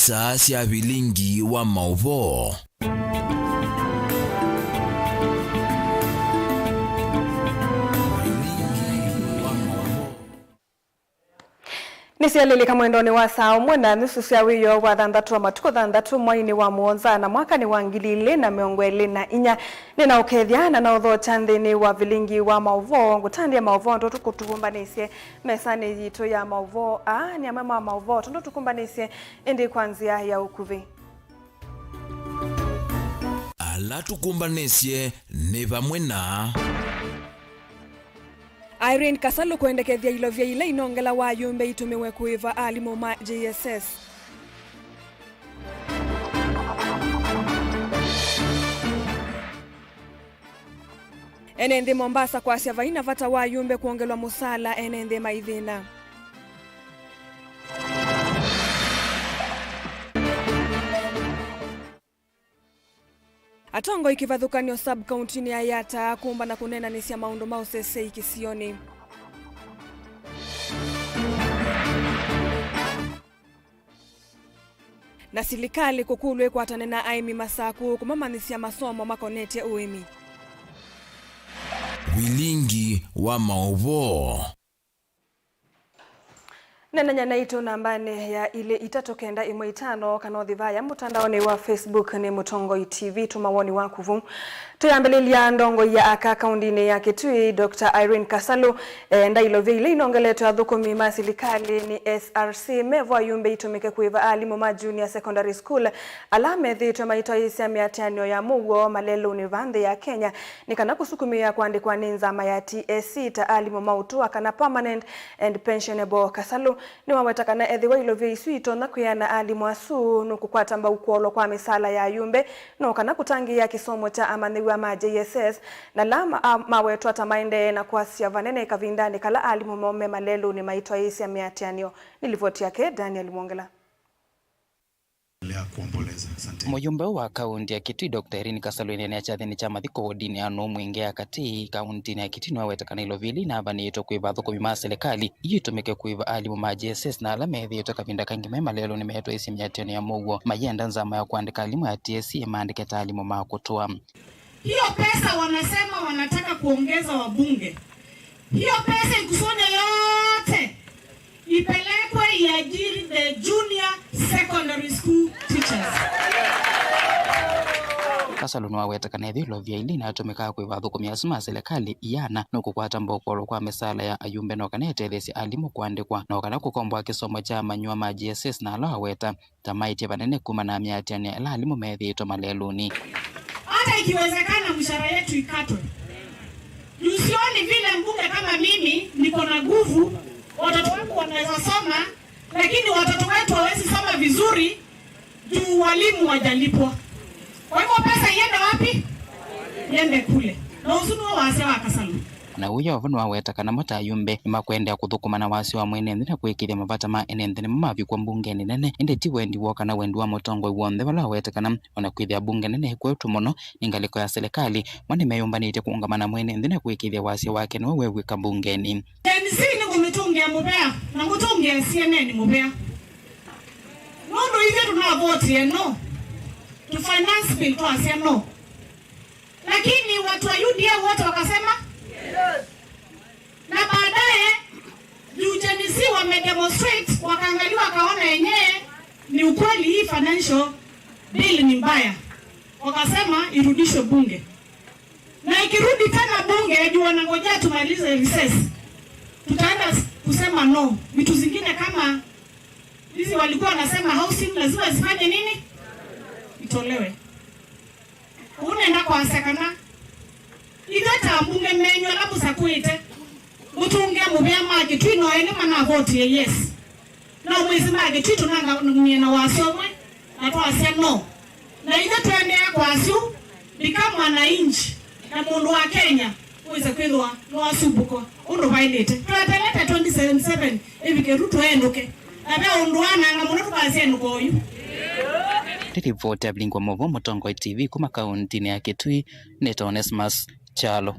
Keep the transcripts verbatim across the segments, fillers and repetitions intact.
Saa sya vilingi wa maũvoo. Nĩsyalĩlĩka mwendonĩ wa saa ũmwe na nusu sya wĩoo wa thanthatũ wa matukũ thanthatũ mweinĩ wa mũonza na mwakanĩ wa ngili ilĩ na mĩongo ĩlĩ na inya. Nĩnaũkethya na naũthokya nthĩnĩ wa vilingi wa maũvoo, ngũtandĩa maũvoo tondũ tũkũtũkũmbanĩsye mesanĩ yitũ ya maũvoo. Aa nĩ amwe ma maũvoo tondũ tũkũmbanĩsye, ĩndĩ kwa nzĩa ya ũkuvĩ. Ala tũkũmbanĩsye nĩ vamwe na Irene Kasalu kwendekethya ilovya ila inongelawa ayumbe itũmĩwe kũĩva alimũ ma J S S. Ene nthĩ Mombasa kwasya vai na vata wa ayumbe kwongelwa mũsaala ene nthĩ maithĩna. Atongoi kĩvathũkany'o sub-kauntinĩ ya Yatta kũmba na kũneenanĩsya maũndũ ma ũsesei kĩsionĩ. Na silikalĩ kũkũlw'a ĩkwatane na aĩmi Masaku kũmamanyĩsya masomo makonetye ũĩmi. Vilingi wa maũvoo. Nenany'a naitũ nambanĩ ya ilĩ itatũ kenda ĩmwe itano, kana ũthi vaya mũtandaonĩ wa Facebook nĩ Mũtongoi T V, tũma woni waku vu. Tũyambĩlĩlya, ndongoi ya aka kaũndinĩ ya Kitui, Doctor Irene Kasalu, eenda ilovya ila inongeletwe athũkũmi ma silikalĩ nĩ S R C mevo ayumbe itũmĩke kũĩva alimũ ma junior secondary school ala methĩĩtwe maitwaĩĩsya mĩatĩanĩo ya mũuo malelũnĩ va nthĩ ya Kenya, nĩ kana kũsukumĩĩa kũandĩkwa nĩ nzama ya T S C ta alimũ ma ũtũa kana permanent and pensionable. Kasalu nĩwaweta kana ethĩwa ilovya isu itonya kwĩana alimũ asu, nũkũkwata mbau kũolwa kwa mĩsaala ya ayumbe, no kana kũtangĩĩa kĩsomo kya amanyĩw'a ma J S S, na ala ma-, a-, mawetwa ta maendee na kwasya vanene kavindanĩ kala alimũ moo me malelũnĩ maitwaĩĩsya mĩatĩanĩo. Nĩ livoti yake Daniel Mwongela. Endelea kuomboleza. Asante. Mũyumbe wa kaunti ya Kitui, Doctor Irene Kasalu, ĩndĩ nĩ kyathĩnĩ kya mathiko wodinĩ ya Nũũ Mwingĩ ya Katĩ, kauntinĩ ya Kitui, nĩwaweta kana ilovya ila inavanĩtwe kũĩva athũkũmi ma silikalĩ, ii itũmĩke kũĩva alimũ ma J S S na ala methĩĩtwe kavinda kaingĩ me malelũnĩ meetwaĩĩsye mĩatĩanĩo ya mũuo, mayĩenda nzama ya kũandĩka alimũ ya T S C ĩmaandĩke ta alimũ ma kũtũa. Hiyo pesa wanasema wanataka kuongeza wabunge. Hiyo pesa ikusanywe yote, ipelekwe iajiri the junior secondary school teachers. Kasalu nĩwaweta kana ethĩwa ilovya ila inatũmĩkaa kũĩva athũkũmi asu ma silikalĩ iana, nũkũkwata mbau kũolwa kwa mĩsaala ya ayumbe, no kana ĩtetheesye alimũ kũandĩkwa, no kana kũkomboa kĩsomo kya amanyĩw'a ma J S S na ala waweta ta maĩtye vanene kumana na mĩatĩanĩo ĩla alimũ methĩĩtwe malelũnĩ. Hata ikiwezekana, mshahara yetu ikatwe. Juu sioni vile mbunge kama mimi niko na nguvu, watoto wangu wanaweza soma, lakini watoto wetu hawezi soma vizuri juu walimu wajalipwa. Kwa hivyo pesa iende wapi? Iende kule. Na ũsu nĩw'o wasya wa Kasalu. Na ũya avo nĩwaweta kana mo ta ayumbe nĩmakũendeea kũthũkũma na wasya wa mwene nthĩ na kũĩkĩĩthya mavata ma ene nthĩ nĩmo mavikwa mbungenĩ nene, ĩndĩ ti wendi woo kana wendi wa mũtongoi w'onthe, vala waweta kana o na kwĩthĩa mbunge nene ĩkwetwe mũno nĩ ngalĩko ya silikalĩ, mo nĩmeyũmbanĩtye kũũngama na mwene nthĩ na kũĩkĩĩthya wasya wake nĩwe wew'ĩka mbungenĩ. Gen Z nĩkũmĩtũngĩa mũvea na ngũtũngĩa C N N mũvea. Nũndũ ithyĩ tũnavotie no. Tũ finance bill twasya no. Lakini watu wa U D A wote wakasema? Na baadaye, juu Gen Z wamedemonstrate, wakaangalia wakaona yenyewe ni ukweli hii financial bill ni mbaya. Wakasema irudishwe bunge. Na ikirudi tena bunge, juu wanangojea tumalize recess, tutaenda s-, kusema no. Vitu zingine kama hizi walikuwa wanasema housing lazima zifanye nini? Itolewe. Ũu nenda kwasya kana ithyĩ ta ambunge menyu ala mũsakũĩte, mũtũngĩa mũvea ma Kĩtui no ene manavotie yes. No mwĩsĩ ma Kĩtui tũnangamie na wasya ũmwe na twasya no. Na ithyĩ tũendee kwasya ũu, become mwananchi na mũndũ wa Kenya wĩse kwĩthĩwa nĩwasumbũkwa ũndũ vaĩlĩte. Twetelete twenty seventy-seven ĩvike, Ruto enũke. Na ve ũndũ wananga mũno tũkasya enũka oyu. Nĩ livoti ya Vilingi wa Maũvoo Mũtongoi T V kuma kauntinĩ ya Kitui, nĩtawa Onesmus Kyalo.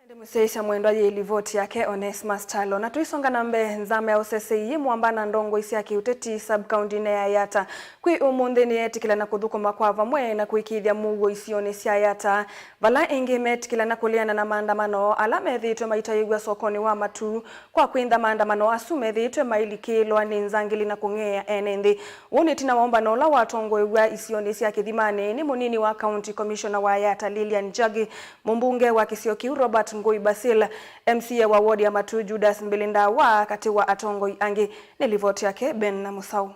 Ndĩmũsyaĩĩsya mwendwa yĩ livoti yake Onesmus Kyalo. Na tũisonga na mbee, nzama ya ũseseĩ yĩ mũamba na ndongoi sya kĩũteti sub-county-inĩ ya Yatta kwĩ ũmũnthĩ nĩyeetĩkĩlana kũthũkũma kwa vamwe na kũĩkĩĩthya mũuo isionĩ sya Yatta, vala ĩngĩ meetĩkĩlana kũleana na maandamano ala methĩĩtwe maitaĩw'a sokonĩ wa Matuu. Kwa kwĩntha maandamano asu methĩĩtwe mailikĩĩlwa nĩ nzangili na kũng'eea ene nthĩ. Ũu nĩ ĩtina wa ũmbano ũla watongoew'a isionĩ sya Kĩthimanĩ nĩ mũnini wa County Commissioner wa Yatta Lilian Njagi, mũmbunge wa kĩsio kĩu Robert Ngũi Basil, M C A wa ward ya Matuu Judas Mbili Ndawa, katĩ wa atongoi angĩ. Nĩ livoti yake Ben na Mũsaũ.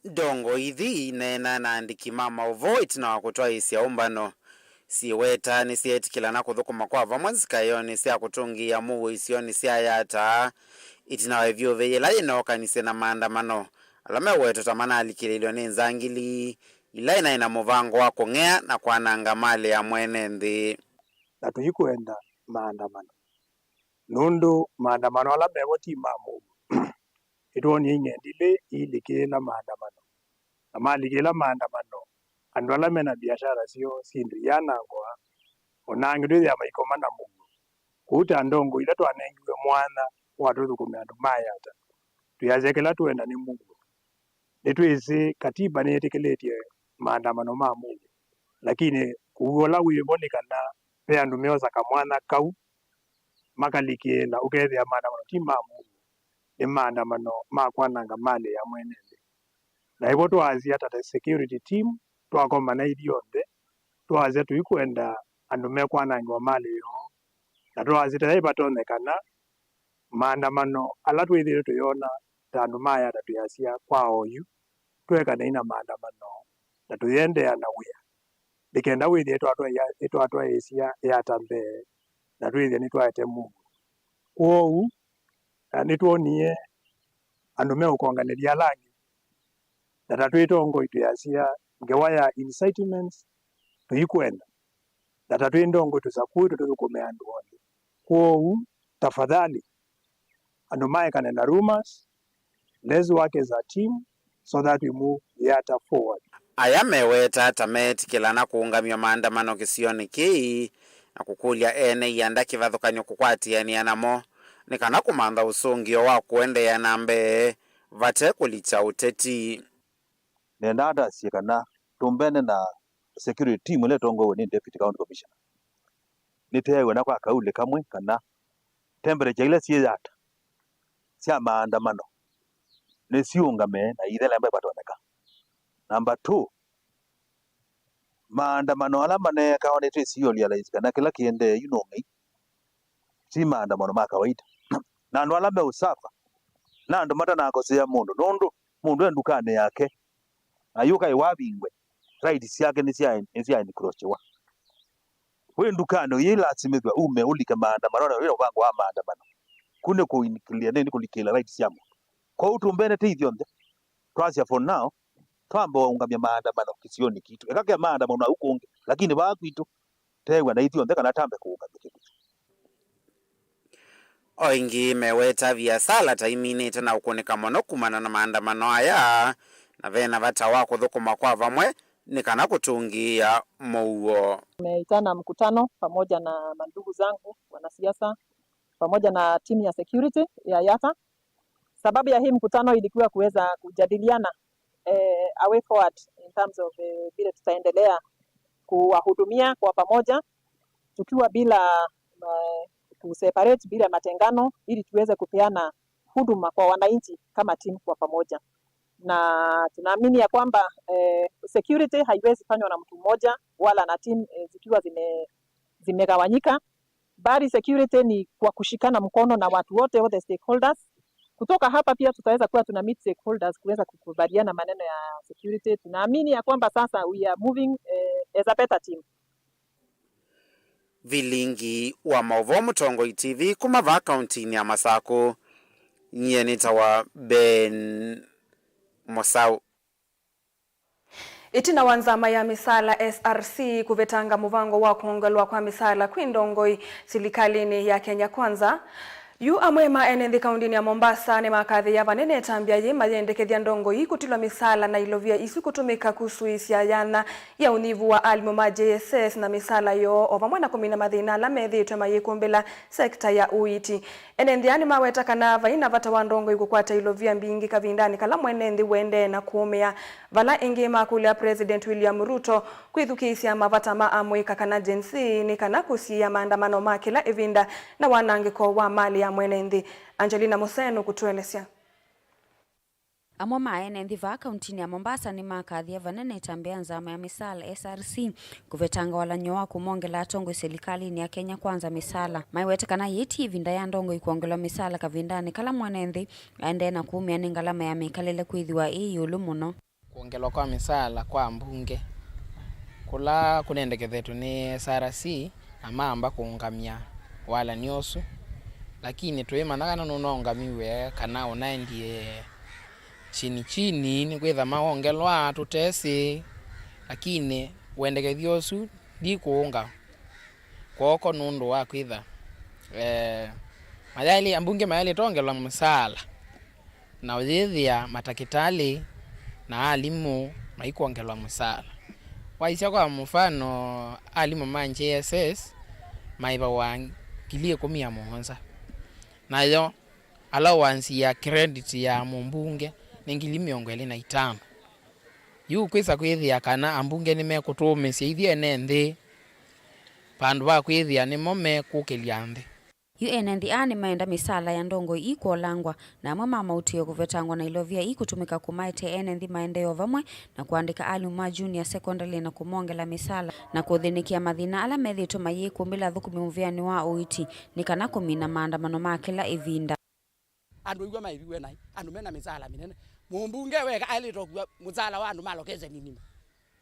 Ndongoi ithi ineena na andĩki ma maũvoo ĩtina wa kũtwaĩĩsya ũmbano. Syĩweta nĩsyeetĩkĩlana kũthũkũma kwa vamwe nzikaĩonĩ sya kũtũngĩĩa mũuo isionĩ sya Yatta, ĩtina wa ĩvyũvĩ yĩla yĩnookanisye na maandamano ala mewetwa ta manalikĩlĩlwe nĩ nzangili ila inaĩ na mũvango wa kũng'ea na kwananga malĩ ya mwene nthĩ. Na tũikwenda maandamano, nũndũ maandamano ala mevo ti ma mũuo. Nĩtwonie ing'endilĩ iilikĩĩla maandamano, na malikĩĩla maandamano, andũ ala me na biashara syoo syĩndũ iyanangwa, o na angĩ twĩthĩa maikoma na mũuo. Kwoou ta ndongoi ila twanengiwe mwanya wa tũthũkũme andũ ma Yatta, twĩasya kĩla twenda nĩ mũuo. Nĩtwĩsĩ katiba nĩyĩtĩkĩlĩtye maandamano ma mũuo, lakini ũw'o ũla wĩ vo nĩ kana ve andũ meosa kamwanya kau makalikĩĩla, ũkethĩa maandamano ti ma mũuo, nĩ maandamano ma kwananga malĩ ya mwene nthĩ. Na ĩvo twaasya ta, ta security team, twakomana ithyonthe, twaasya tũikwenda andũ mekwanangĩwa malĩ yoo, na twaasya ta yaĩ vatonyekana, maandamano ala twĩthĩĩtwe tũyona ta andũ ma Yatta twĩasya kwa oyu, tũekanei na maandamano na tũyĩendeea na wĩa, nĩ kenda wĩthĩe ĩtwatwaĩa-, ĩtwatwaĩĩsya Yatta mbee, na twĩthĩe nĩtwaete mũuo. Kwoou, na nĩtwonie andũ meũkonganĩthya ala angĩ, na ta twĩ tongoi twĩasya ngewa ya incitements tũikwenda, na ta twĩ ndongoi tũsakũĩtwe tũthũkũme andũ onthe. Kwoou, tafadhali, andũ maekane na rumors, let's work as a team so that we move Yatta forward. Aya meweta ta meetĩkĩlana kũũngamya maandamano kĩsionĩ kĩĩ na kũkũlya ene ianda kĩvathũkany'o kũkwatĩanĩa namo nĩ kana kũmantha ũsũngĩo wa kũendeea na mbee vate kũlikya ũteti. Nendaa ndasye kana tũmbene na security team ĩla ĩtongoew'e nĩ Deputy County Commissioner, nĩteew'e na kwa kauli kamwe kana temperature ila syĩ Yatta sya maandamano nĩsiũngame na ithelembe vatonyeka. Number two, maandamano ala maneekawa nĩtwĩsĩ realize kana kĩla kĩendee yu no ng'ei, ti maandamano ma kawaida. Na andũ ala meũsuffer na andũ matanakosea mũndũ, nũndũ mũndũ e ndukanĩ yake, na yu kaĩ wavingwe, rights syake nĩsya, nĩsya encroachiwa. Wĩ ndukanĩ ũyĩlasimĩthw'a ume ũlike maandamanonĩ, wĩ na mũvango wa maandamano. Ku nĩ kũinikĩlĩa, nĩ, nĩ kũlikĩlya rights sya mũndũ. Kwoou tũmbene tĩ ithyonthe, twasya for now, twamba ũngamya maandamano kĩsionĩ kitũ. Eka ke maandamano au kũngĩ, lakini vaa kwitũ, teew'a na ithyonthe kana tambe kũũngamya kĩndũ kĩu. O ĩngĩ meweta viasala ta iminĩte na ũkũnĩka mũno kumana na maandamano aya, na vena vata wa kũthũkũma kwa vamwe nĩ kana kũtũngĩĩa mũuo. Tumeitana mkutano pamoja na mandugu zangu wanasiasa pamoja na timu ya security ya Yatta. Sababu ya hii mkutano ilikuwa kuweza kujadiliana, eh, a way forward in terms of, eh, vile tutaendelea kuwahudumia kwa pamoja tukiwa bila, eh, kuseparate, bila matengano, ili tuweze kupeana huduma kwa wananchi kama timu kwa pamoja. Na tunaamini ya kwamba, eh, security haiwezi fanywa na mtu mmoja wala na timu, eh, zikiwa zime-, zimegawanyika, bali security ni kwa kushikana mkono na watu wote, all the stakeholders. Kutoka hapa pia tutaweza kuwa tuna meet stakeholders kuweza kukubaliana maneno ya security. Tunaamini ya kwamba sasa we are moving, eh, as a better team. Vilingi wa maũvoo Mũtongoi T V kuma vaa kauntinĩ ya Masakũ, nyie nĩtawa Ben Mũsaũ. Ĩtina wa nzama ya mĩsaala S R C kũvetanga mũvango wa kwongelwa kwa mĩsaala kwĩ ndongoi silikalĩnĩ ya Kenya Kwanza, Yu amwe ma ene nthĩ kaũndĩnĩ ya Mombasa nĩmakathĩĩa vanene ĩtambya yĩĩ mayendekethya ndongoi kũtilwa mĩsaala na ilovia isu kũtũmĩka kusũĩĩsya yanya ya ũnyivu wa alimũ ma J S S na mĩsaala yoo, o vamwe na kũmina mathĩna ala methĩĩtwe mayĩkũmbĩla sekta ya ũiiti. Ene nthĩ aa nĩmaweta kana vai na vata wa ndongoi kũkwata ilovia mbingĩ kavindanĩ kala mwene nthĩ ũendee na kũũmĩa. Vala ĩngĩ makũlya President William Ruto kwĩthukĩĩsya mavata ma amũika kana Gen Z nĩ kana kũsiĩĩa maandamano ma kĩla ĩvinda na wanangĩko wa malĩ ya mwene nthĩ. Angelina Musee nũkũtũelesya. Amwe ma ene nthĩ vaa kauntinĩ ya Mombasa nĩmakathĩĩa vanene ĩtambya ya nzama ya mĩsaala, S R C, kũvetanga walany'o wa kũmongela atongoi silikalĩnĩ ya Kenya Kwanza mĩsaala. Maiwete kana yĩĩ ti ĩvinda ya ndongoi kwongelwa mĩsaala kavindanĩ kala mwene nthĩ aendee na kũũmĩa nĩ ngalama ya mĩkalĩle kwĩthĩwa ĩ ĩũlũ mũno. Kwongelwa kwa mĩsaala kwa ambunge kũla kũnendekethetwe nĩ S R C na maamba kũũngamya walany'o ũsu, lakini tũimanya kana nũnaũngamiw'e kana ũnaendie chini chini, nĩkwĩtha mawongelwa tũtesĩ, lakini wendekethyo ũsu ndikũũnga kw'oko nũndũ wa kwĩtha, eh, mayaĩlĩ, ambunge mayaĩlĩte ongelwa mũsaala na ũyĩthĩa matakĩtalĩ na alimũ maikwongelwa mũsaala. Waisya kwa mũfano, alimũ ma J S S maĩvawa ngili ĩkũmi na mũonza, nayo allowance ya credit ya mũmbunge nĩ ngili mĩongo ĩlĩ na itano. Yu kwĩsa kwĩthĩa kana ambunge nĩmekũtũũmĩsya ithyĩ ene nthĩ, vandũ va kwĩthĩa nĩmo mekũkĩlya nthĩ. Yu ene nthĩ aa nĩmaenda mĩsaala ya ndongoi ii kũolangwa, na amwe ma maũtĩo kũvetangwa na ilovia ii kũtũmĩka kũmaetea ene nthĩ maendeeo vamwe na kũandĩka alimũ ma junior secondary na kũmongela mĩsaala, na kũthĩnĩkĩa mathĩna ala methĩĩtwe mayĩkũmbĩla athũkũmi mũvĩanĩ wa ũiiti nĩ kana kũmina maandamano ma kĩla ĩvinda. Andũ ĩw'a maĩviwe naĩ, andũ mena mĩsaala mĩnene. Mũmbunge weka aĩlĩte ũkua mũsaala wa andũ ma location nima.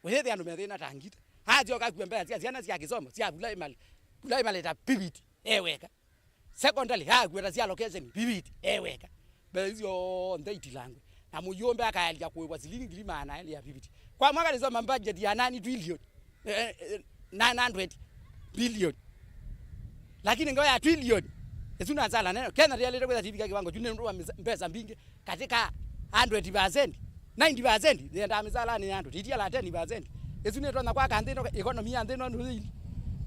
Ũyĩthĩa andũ methĩna ta ngita. Asyoka akua mbesa sya syana sya kĩsomo sya primary, primary ta Piviti e weka. Secondary akua ta sya location Piviti e weka. Mbesa isu syonthe itilangwe. Na mũyũmbe akaelya kũĩwa silingi ngili maana elĩ ya Piviti. Kwa mwaka nĩsoma budget ya nine trillion. Eh, eh, nine hundred billion. Lakini ngeo ya trillion, ĩsu na hasara nene. Kenya tĩyaĩlĩte kwĩtha tivika kĩwango kyu nĩ ũndũ wa mĩsa-, mbesa mbingĩ katika hundred percent. Ninety percent yendaa mĩsalanĩ ya andũ, titiala ten percent. Ĩsu nĩtonya kwaka nthĩ ĩno, economy ya nthĩ ĩno ndũyĩili.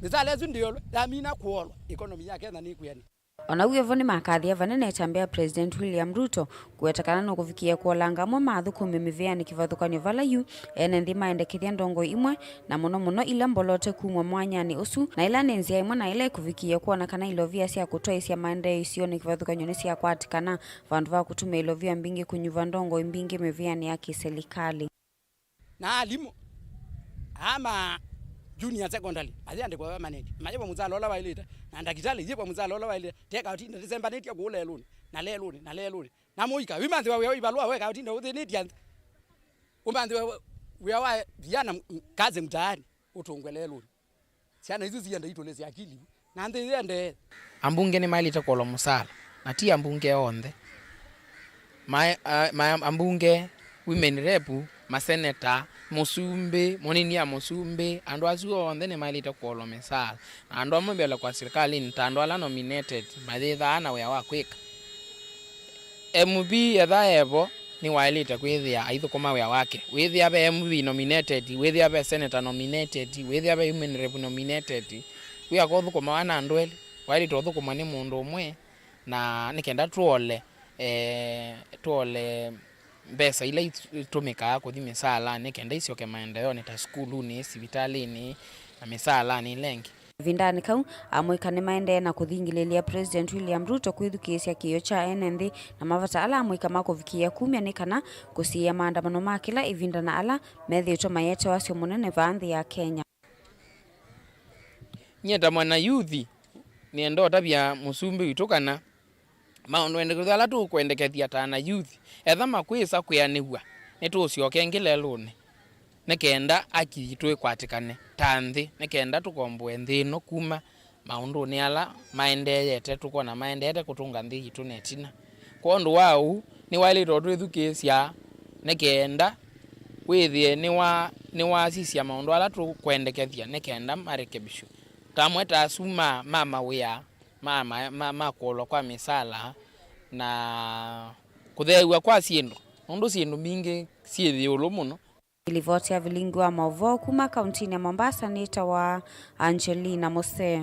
Mĩsala ĩsu ndĩolwe, yamina kũolwa, economy ya Kenya nĩkwĩanĩ. O na wĩ o vo, nĩmakathĩa vanene ĩtambya ya President William Ruto kũweta kana nũkũvikĩĩa kũolanga amwe ma athũkũmi mĩvĩanĩ kĩvathũkany'o vala yu ene nthĩ maendekethya ndongoi imwe, na mũno mũno ila mbolote kumw'a mwanyanĩ ũsu, na ĩla nĩ nzĩa ĩmwe na ĩla ĩkũvikĩĩa kwona kana ilovia sya kũtwaĩĩsya maendeeo isionĩ kĩvathũkany'o nĩsyakwatĩkana, vandũ va kũtũmĩa ilovia mbingĩ kũnyuva ndongoi mbingĩ mĩvĩanĩ ya kĩsilikalĩ. Na alimũ aa ma junior secondary mayĩandĩkwa permanent, mayĩvwa mũsala ũla waĩlĩte, na ndakĩtalĩ yĩvwa mũsala ũla waĩlĩte, teka ũtinda tĩsembanĩtye kũũ lelũnĩ na lelũnĩ na lelũnĩ. Na mũika wĩmanthĩwa wĩa wa ivalũa weka ũtinda ũthĩnĩtye nthĩ, ũmanthĩwe wĩa wa vijana, kazi mtaani, ũtũngwe lelũnĩ. Syana isu sienda itũlĩsya akili vu, na nthĩ yĩendee. Ambunge nĩmaĩlĩte kũolwa mũsaala, na ti ambunge onthe. Ma, a, ma, ambunge, women rep, maseneta, mũsumbĩ, mũnini ya mũsumbĩ, andũ asu onthe nĩmaĩlĩte kũolwa mĩsaala. Na andũ amwe mbele kwa silikalĩnĩ ta andũ ala nominated mayĩthaa na wĩa wa kwĩka. M P etha evo, nĩwaĩlĩte kwĩthĩa aithũkũma wĩa wake. Wĩthĩa ve M P nominated, wĩthĩa ve senator nominated, wĩthĩa ve women rep nominated. Wĩa kũthũkũmawa na andũ elĩ, waĩlĩte ũthũkũmwa nĩ mũndũ ũmwe, na nĩ kenda tũole, eh, tũole mbesa ila itũmĩkaa kũthi mĩsaalanĩ, nĩ kenda isyoke maendeeonĩ ta sukulunĩ, sivitalĩnĩ, na mĩsaalanĩ ĩla ĩngĩ. Kavindanĩ kau, amũika nĩmaendee na kũthingĩlĩĩlya President William Ruto kwĩthukĩĩsya kĩĩo kya ene nthĩ na mavata ala amũika makũvikĩĩa kumya nĩ kana kũsiĩĩa maandamano ma kĩla ĩvinda na ala methĩĩtwe mayĩete wasyo mũnene vaa nthĩ ya Kenya. Nyie ta mwana yuthi, nĩenda ũtavya mũsumbĩ witũ kana maũndũ endekethyo ala tũkwendekethya ta ana yuthi, etha makwĩsa kwĩanĩw'a, nĩtũũsyoka ĩngĩ lelũnĩ, nĩ kenda aki yitũ ĩkwatĩkane ta nthĩ, nĩ kenda tũkomboe nthĩ ĩno kuma maũndũnĩ ala maendeeyete, tũkwona maendeete kũtũnga nthĩ yitũ na ĩtina. Kwondũ wa ũu, nĩwaĩlĩte ũtwĩthukĩĩsya nĩ kenda wĩthĩe nĩwa-, nĩwasisya maũndũ ala tũkwendekethya nĩ kenda marekebishwe. Ta amwe ta asu ma, ma mawĩa, ma, ma, ma, ma kũolwa kwa mĩsala na kũtheew'a kwa syĩndũ, nũndũ syĩndũ mbingĩ syĩ ĩũlũ mũno. Livoti ya vilingi wa maũvoo kuma kauntinĩ ya Mombasa nĩtawa Angelina Musee.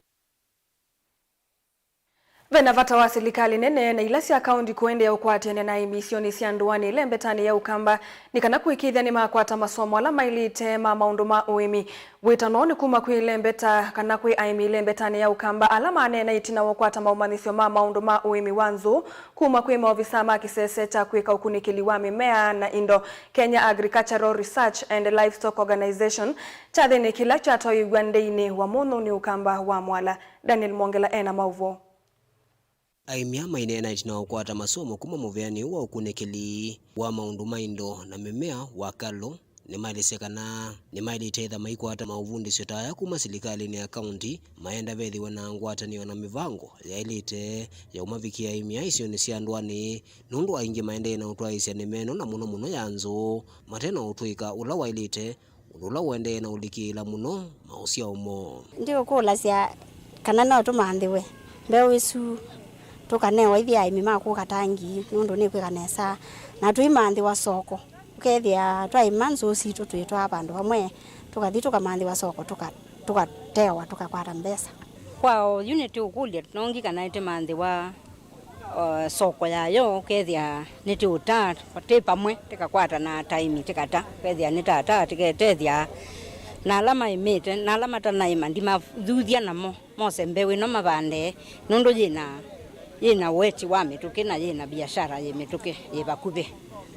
Ve na vata wa silikalĩ nene na ila sya kaunti kũendeea ũkwatĩanĩa na aĩmi isionĩ sya ndũanĩ ĩlembetanĩ ya Ũkamba nĩ kana kũĩkĩĩthya nĩmakwata masomo ala maĩlĩte ma maũndũ ma ũĩmi. Wĩtano nĩ kuma kwĩ ĩlembeta kana kwĩ aĩmi ĩlembetanĩ ya Ũkamba ala maneena ĩtina wa ũkwata maũmanyĩsyo ma maũndũ ma ũĩmi wa nzũũ kuma kwĩ maovisaa ma kĩsese kya kwĩka ũkunĩkĩli wa mĩmea na indo, Kenya Agricultural Research and Livestock Organization, kyathĩnĩ kĩla kyatwaĩĩw'a ndĩinĩ wa mũnyũ nĩ Ũkamba wa Mwala. Daniel Mwongela e na maũvoo. Aĩmi aa maineena ĩtina wa kũkwata masomo kuma mũvĩanĩ ũũ wa ũkunĩkĩli wa maũndũ ma indo na mĩmea wa KALRO nĩmaelesya kana nĩmaĩlĩte ĩtha maikwata maũvundĩsyo ta aya kuma silikalĩnĩ ya kaunti, maenda vethĩwe na ngwatanĩo na mĩvango yaĩlĩte ya ũmavikĩa aĩmi aa isionĩ sya ndũanĩ, nũndũ aingĩ maendee na ũtwaĩĩsya nĩma ĩno na mũno mũno ya nzũũ mate na ũtũĩka ũla waĩlĩte, ũndũ ũla ũendee na ũlikĩĩla mũno maũsyao moo. Ndiũkũlasya kana no tũmanthĩwe mbeũ ĩsu tũkanewa ithyĩ aĩmi ma kũka tangi, nũndũ nĩkwĩka nesa, na tũimanthĩwa soko, ũkethĩa twaĩma nzũũ sitũ twĩtwaa vandũ vamwe, tũkathi tũkamanthĩwa soko, tũka-, tũkatewa, tũkakwata mbesa. Kwa oyu nĩtũũkũlya nongi kana nĩtĩmanthĩwa o, soko yayo, ũkethĩa nĩtĩũtaa, tĩ pamwe, tĩkakwatana ta aĩmi, tĩkata, ũkethĩa nĩtataa, tĩketethya. Na ala maĩmĩte, na ala matanaĩma, ndimathuthya namo, mose mbeũ ĩno mavande, nũndũ yĩna, yĩna weti wa mĩtũkĩ, na yĩna biashara yĩ mĩtũkĩ, yĩ vakuvĩ.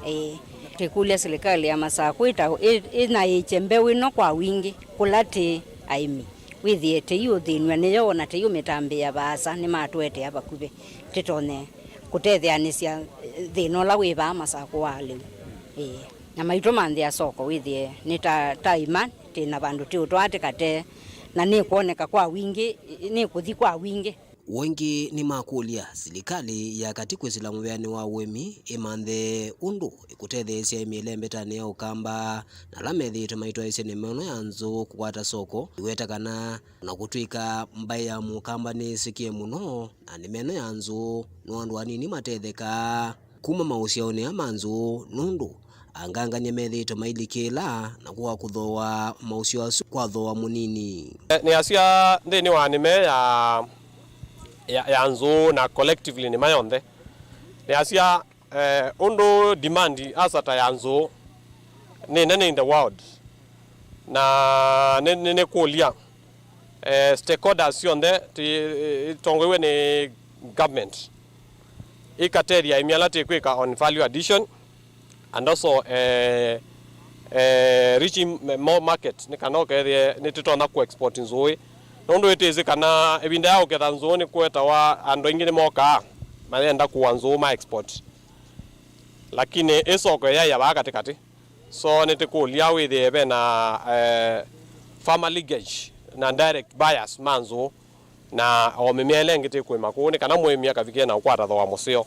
Ĩĩ. Tĩkũlya silikalĩ ya Masakũ ĩta-, ĩ-, ĩnaĩĩkye mbeũ ĩno kwa wingĩ, kũla tĩ aĩmi. Wĩthĩe tĩiũthĩnw'a nĩyo, o na tĩiũmĩtambĩĩa vaasa, nĩmatũetea vakuvĩ, tĩtonye kũtetheanĩsya, eh, thĩna ũla wĩ vaa Masakũ wa lĩu. Ĩĩ. Na maitũmanthĩa soko, wĩthĩe nĩ ta, ta aĩmi, twĩ na vandũ tĩũtwaa tĩkate, na nĩkwoneka kwa wingĩ, nĩkũthi kwa wingĩ. Ũngĩ nĩmakũlya silikalĩ ya katĩ kwĩsĩla mũvĩanĩ wa ũĩmi ĩmanthe ũndũ ĩkũtetheesya aĩmi ĩlembetanĩ ya Ũkamba na ala methĩĩtwe maitwaĩĩsya nĩma ĩno ya nzũũ kũkwata soko, ĩweta kana o na kũtw'ĩka mbaĩ ya Mũkamba nĩĩsĩkĩe mũno, na nĩma ĩno ya nzũũ no andũ anini matethekaa kuma maũsyaonĩ aa ma nzũũ, nũndũ angangany'a methĩĩtwe mailikĩĩla na kũka kũthooa maũsyo asu kwa thooa mũnini. Eh, nĩasya nthĩnĩ wa nĩma ya, ya, ya nzũũ na collectively nĩma yonthe, nĩasya, eh, ũndũ demand asa ta ya nzũũ nĩ nene in the world, na nĩ, nĩ, nĩkũlya, eh, stakeholders syonthe ti-, itongoiwe nĩ government ikatethya aĩmi ala tĩkwĩka on value addition, and also, eh, eh, reaching more market, nĩ kana ũkethĩe nĩtũtonya kũ export nzũĩ, nũndũ ĩtĩsĩ kana ĩvinda ya ũketha nzũĩ nĩkũetawa andũ aingĩ nĩmokaa mayenda kũa nzũĩ ma export, lakini ĩ soko yaĩa vaa katĩkatĩ. So nĩtĩkũlya wĩthĩe ve na, eh, farmer linkage na direct buyers ma nzũĩ. Na o mĩmea ĩla ĩngĩ tĩkũĩma kũũ nĩ kana mũĩmi akavikĩe na ũkwata thooa mũseo,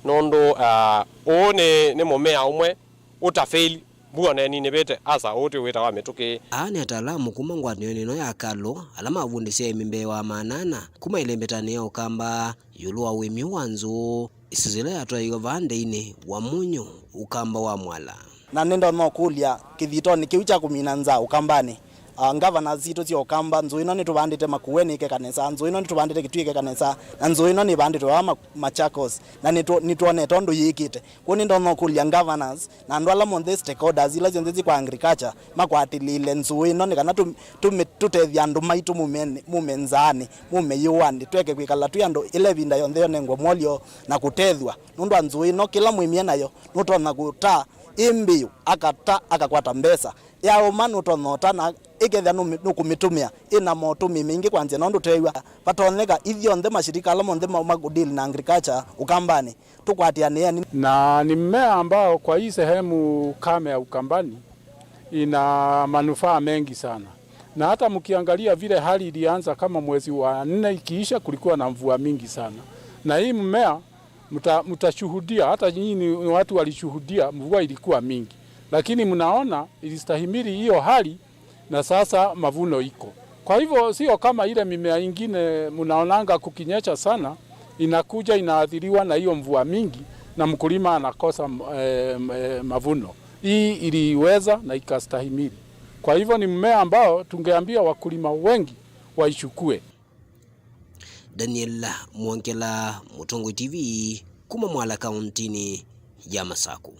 nũndũ, ah, ũũ nĩ, nĩ mũmea ũmwe ũtafeli, mbua na ĩninĩvĩte, asa ũũ tĩ wĩtawa mĩtũkĩ. Aa nĩ ataalamu kuma ngwatanĩonĩ ĩno ya KALRO ala mavundĩsye aĩmi mbee wa maana ana kuma ĩlembetanĩ ya Ũkamba ĩũlũ wa ũĩmi wa nzũũ, ĩsese ĩla yatwaĩiwe vaa ndĩinĩ wa mũnyũ Ũkamba wa Mwala. Na nĩndonya ũkũlya kĩthitonĩ kĩu kya kũmina nzaa Ũkambanĩ, ah, ngavana sitũ sya Ũkamba, nzũũ ĩno nĩtũvandĩte Makueni ĩkeka nesa, nzũũ ĩno nĩtũvandĩte Kitui ĩkeka nesa, na nzũũ ĩno nĩvandĩtwe vaa Ma-, Machakos, na nĩtwo-, nĩtwonete ũndũ yĩkĩte. Kwoou nĩndonya ũkũlya governors na andũ ala monthe, stakeholders ila syonthe syĩ kwa agriculture, makwatĩlĩĩle nzũũ ĩno nĩ kana tũ-, tũmĩ-, tũtethye andũ maitũ mume, mume nzaanĩ, mume yũanĩ, tweke kwĩkala twĩ andũ ĩla ĩvinda yonthe yonengwe mwolyo na kũtethw'a. Nũndũ wa nzũũ ĩno, kĩla mũĩmi e nayo nũtonya kũta ĩ mbĩũ, akata, akakwata mbesa. Yaũma nũtonya ũta na ĩkethĩa nũmĩ-, nũkũmĩtũmĩa ĩna motũmĩi maingĩ kwanzĩa na ũndũ ũteew'a. Vatonyeka ithyonthe mashirika ala monthe ma, ma kũdeal na agriculture Ũkambanĩ, tũkwatĩanĩeni. Na ni mmea ambao kwa hii sehemu kame ya Ukambani ina manufaa mengi sana. Na hata mkiangalia vile hali ilianza kama mwezi wa nne ikiisha, kulikuwa na mvua mingi sana. Na hii mmea mta-, mtashuhudia, hata nyinyi ni watu walishuhudia, mvua ilikuwa mingi. Lakini mnaona ilistahimili hiyo hali, na sasa mavuno iko. Kwa hivyo, sio kama ile mimea ingine mnaonanga kukinyesha sana, inakuja inaathiriwa na hiyo mvua mingi na mkulima anakosa, eh, eh, mavuno. Hii iliweza na ikastahimili. Kwa hivyo, ni mmea ambao tungeambia wakulima wengi waichukue. Daniel Mwongela, Mũtongoi T V, kuma Mwala, kaũntĩnĩ ya Masaku.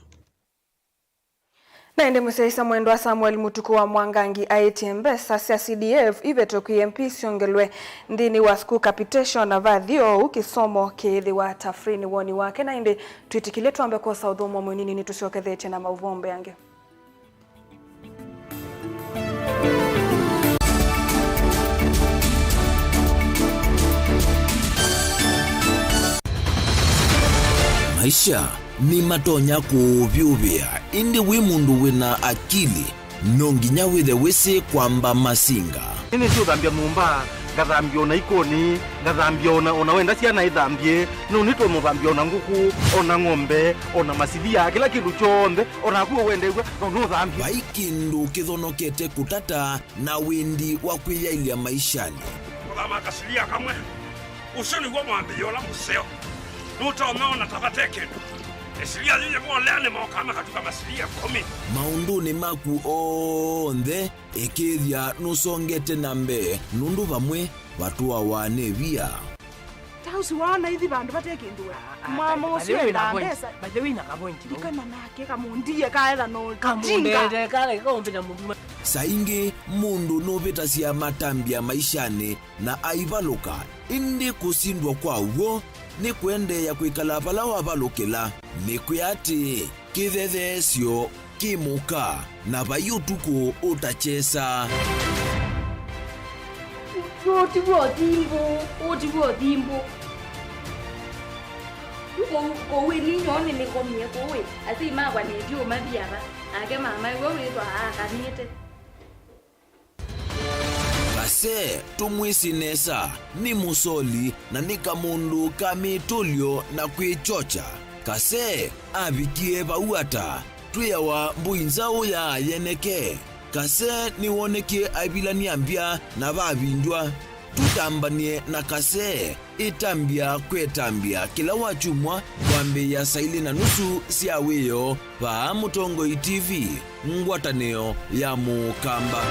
Na ĩndĩ mũsyaĩĩsya mwendwa Samuel Mũtuku wa Mwangangi aĩtye mbesa sya C D F ivĩtũkie M P syongelwe nthĩnĩ wa school capitation na vathi oou kĩsomo kĩĩthĩwa ta free. Nĩ woni wake, na ĩndĩ twĩtĩkĩlye twambe kwosa ũthũmũo mũnini nĩtũsyokethetye na maũvoo mbeange. Maisha nĩmatonya kũũvyũvĩa, ĩndĩ wĩ mũndũ wĩna akili, no nginya wĩthe wĩsĩ kwamba masinga. Nĩnĩsĩ ũthambya nyũmba, ngathambya ona ikoni, ngathambya ona, ona wenda syana ithambye, no nĩtũmũthambya ona ngũkũ, ona ng'ombe, ona masilia, kĩla kĩndũ kyonthe, ona naku wendew'a, no nũthambye. Vai kĩndũ kĩthonokete kũtata na wendi wa kwĩyaĩlya maishanĩ. Kũthama kasilia kamwe, ũsu nĩw'o mwambĩĩo ũla mũseo. Nũtonya ona ta vate kĩndũ. Ĩsilia yĩyĩvolea nĩmokaa makatuka masilia ĩkũmi. Maũndũnĩ maku onthe, ĩkĩĩthya nũsongete na mbee, nũndũ vamwe vatũawa nĩ via. Ta ũsu waona ithi vandũ vate kĩndũ we. Ah, ah, mama by the ũsu way, wĩna endaa point. Mbesa. By the way, wĩna ka point, no? Ndikana nake kamũndie kaetha no kamũndete, kale kaũmbĩnya mũndũ. Saa ingĩ mũndũ nũvĩtasya matambya maishanĩ na aivalũka, ĩndĩ kũsindwa kwa w'o nĩ kũendeea kwĩkala vala wavalũkĩla. Nĩkwĩa atĩĩ, kĩthetheesyo kĩ mũka, na vai ũtukũ ũtakyesa. Ũũ ti w'o thimbũ, ũũ ti w'o thimbũ. Kũu, kũu ĩni nyoo nĩnĩkomie kũu ĩ, asyai makwa nĩthi ũmathi ava, nake mama ĩwe wĩthwa aakanĩte. Kase, tũmwĩsĩ nesa, nĩ mũsoli na nĩ kamũndũ ka mĩtũlyo na kwĩkyokya. Kase avikie vau ata? Twĩawa mbũi nzaũ ya yeneke. Kase nĩwonekie aivilany'a mbya na vavindw'a. Tũtambany'e na Kase. Ĩtambya kwĩ ĩtambya kĩla wakyumwa kwambĩĩa saa ilĩ na nusu sya wĩoo vaa Mũtongoi T V, ngwatanĩo ya Mũkamba.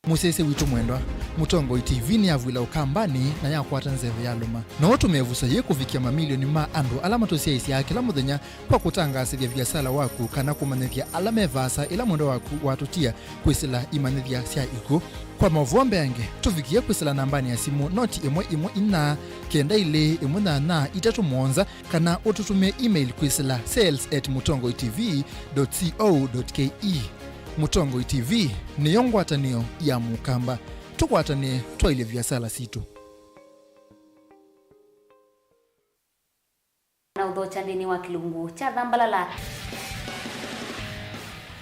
Mũsyaĩĩsya witũ mwendwa, Mũtongoi T V nĩyavw'ĩla Ũkambanĩ na yakwata nzeve yalũma. No ũtũme ĩvuso yĩĩ kũvikĩa mamilioni ma andũ ala matũsyaĩĩsyaa kĩla mũthenya kwa kũtangaasĩthya viasala waku kana kũmanyĩthya ala me vaasa ĩla mwendwa waku watũtia kwĩsĩla imanyĩthya sya ikw'ũ. Kwa maũvoo mbeange, tũvikĩe kwĩsĩla nambanĩ ya simũ noti ĩmwe ĩmwe inya, kenda ilĩ ĩmwe nyanya itatũ mũonza, kana ũtũtũmĩe email kwĩsĩla sales at mũtongoi T V dot co dot K E. Mũtongoi T V nĩyo ngwatanĩo ya Mũkamba. Tũkwatanĩe twaĩlye viasala sitũ. Na ũthokya nthĩnĩ wa kĩlungu kya thambalala.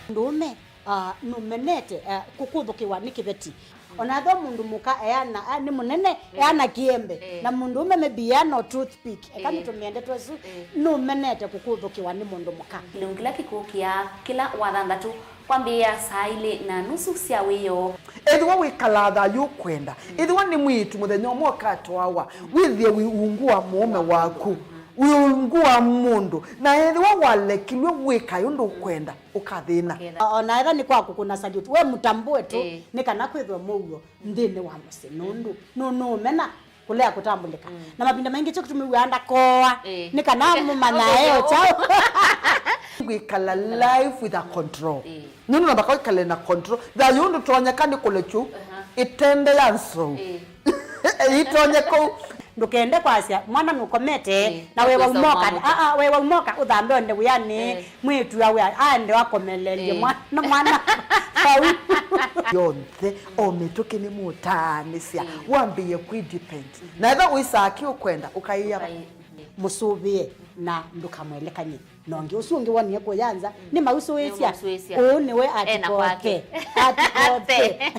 Mũndũũme, ah, nũmenete, ah, kũkũthũkĩwa nĩ kĩveti. Ona ethĩwa mũndũ mũka eana, ah, nĩ mũnene, eh, eana kĩembe. Eh. Na mũndũũme maybe eana o toothpick. Eka, eh, nĩtũmĩe ndeto ĩsu, eh, nũmenete kũkũthũkĩwa nĩ mũndũ mũka. Kĩlungu kĩla kĩkũkĩa kĩla wathanthatũ. Kwambĩĩa saa ilĩ na nusu sya wĩoo. Ethĩwa wĩkalaa thayũ ũkwenda, ethĩwa nĩ mwĩĩtu mũthenya ũmwe ũkatwawa, wĩthĩe wĩ ungu wa mũũme waku, wĩ ungu wa mũndũ, na ethĩwa walekilw'e wĩkae ũndũ ũkwenda, ũkathĩna. Ũkethĩa. O na ethĩwa nĩ kwa kũkũna salute, we mũtambũe tu, ĩĩ, nĩ kana kwĩthwe mũuo nthĩnĩ wa mũsyĩ, nũndũ nũ-, nũũmena kũlea kũtambũlĩka. Mm. Na mavinda maingĩ kyo kĩtumi wĩaa ndakooa, ĩĩ, nĩ kana mũmanyae o kyaũ. Kwĩkala life with a control. Ĩĩ. Nũndũ namba kwĩkale na control. Thayũ ndũtonyeka nĩ kũlekyu, aha, ĩtende ya nsou. Ĩĩ. Ĩitonye kũu. Ndũkende kwasya mwana nũkomete, ĩĩ, na wewa nũkwĩsa umoka, ũmwamũkya. Aa, wewa umoka ũthambe onde wĩanĩ, ĩĩ, mwĩĩtu awe aende wakomeleelye, ĩĩ, mwana, mwana vau. Yonthe, o mĩtũkĩ nĩmũtaanĩsya, ĩĩ, wambĩĩe kwĩ depend. Na ethĩwa wĩsaa kĩ ũkwenda, ũkaĩa. Ũkaĩ-, ĩĩ. Mũsũvĩe na ndũkamwelekany'e na ũngĩ. Ũsu ũngĩ wonie kũya nza, mm, nĩmausũĩsya. Nĩmausũĩsya. Ũũ nĩwe. Ena kwake. Atikoke. Atikoke.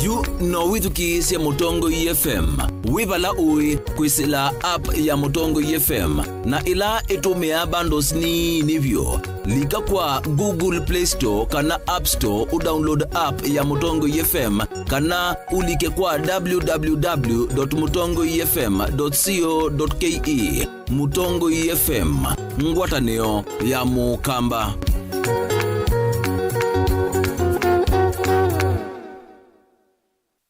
Yu no wĩthukĩĩsye Mũtongoi F M wĩ vala ũĩ kwĩsĩla app ya Mũtongoi F M, na ĩla ĩtũmĩaa bundles nini vyũ. Lika kwa Google Play Store kana App Store ũdownload app ya Mũtongoi F M, kana ũlike kwa w w w dot mũtongoi f m dot co dot k e. Mũtongoi F M, ngwatanĩo ya Mũkamba.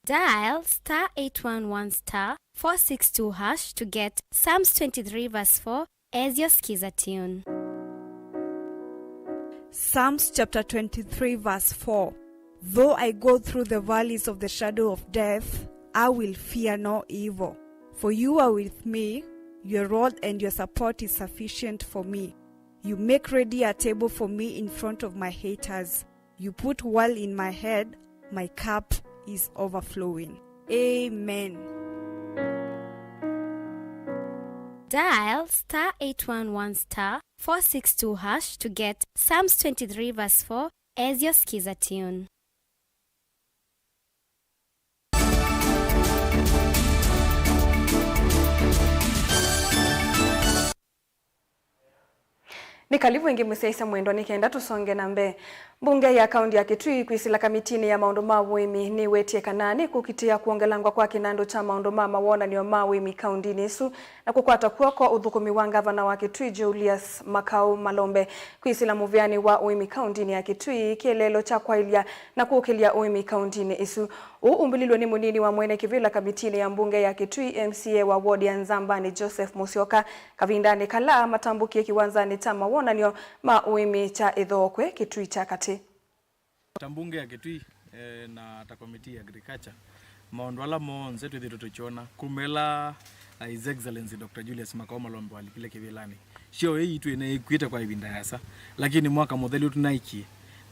Dial star eight one one star four six two hash to get Psalms twenty-three verse four as your Skiza tune. Psalms chapter twenty-three, verse four. Though I go through the valleys of the shadow of death, I will fear no evil. For you are with me, your rod and your support is sufficient for me. You make ready a table for me in front of my haters. You put oil in my head, my cup is overflowing. Amen. Dial star eight one one star four six two hash to get Psalms twenty-three verse four as your Skiza tune. Nĩ kalivu ĩngĩ mũsyaĩĩsya mwendwa nĩ kenda tũsonge na mbee. Mbunge ya kaunti ya Kitui kwĩsĩla kamitinĩ ya maũndũ ma ũĩmi nĩwetie kana nĩkũkitĩa kwongelangwa kwa kĩnandũ kya maũndũ ma mawonanĩo ma ũĩmi kauntinĩ ĩsu na kũkwata kw'oko ũthũkũmi wa ngavana wa Kitui Julius Makau Malombe kwĩsĩla mũvĩanĩ wa ũĩmi kauntinĩ ya Kitui, kĩeleelo kya kwaĩlya na kũkĩlya ũĩmi kauntinĩ ĩsu. Ũu umbĩlilwe nĩ mũnini wa mwene kĩvĩla kamitinĩ ya mbunge ya Kitui, M C A wa ward ya Nzambani, Joseph Musyoka, kavindanĩ kala matambũkie kĩwanzanĩ kya mawonan'yo ma ũĩmi kya Ĩthookwe, Kitui kya Katĩ. Ta mbunge ya Kitui, eh, na ta committee ya agriculture, maũndũ ala monthe twĩthĩtwe tũkyona kuma ĩla, uh, His Excellency Doctor Julius Makau Malombe walikile kĩvĩlanĩ. Show ĩĩ yitũ ĩneekw'ĩte kwa ĩvinda yasa, lakini mwaka mũthelu tũnaikie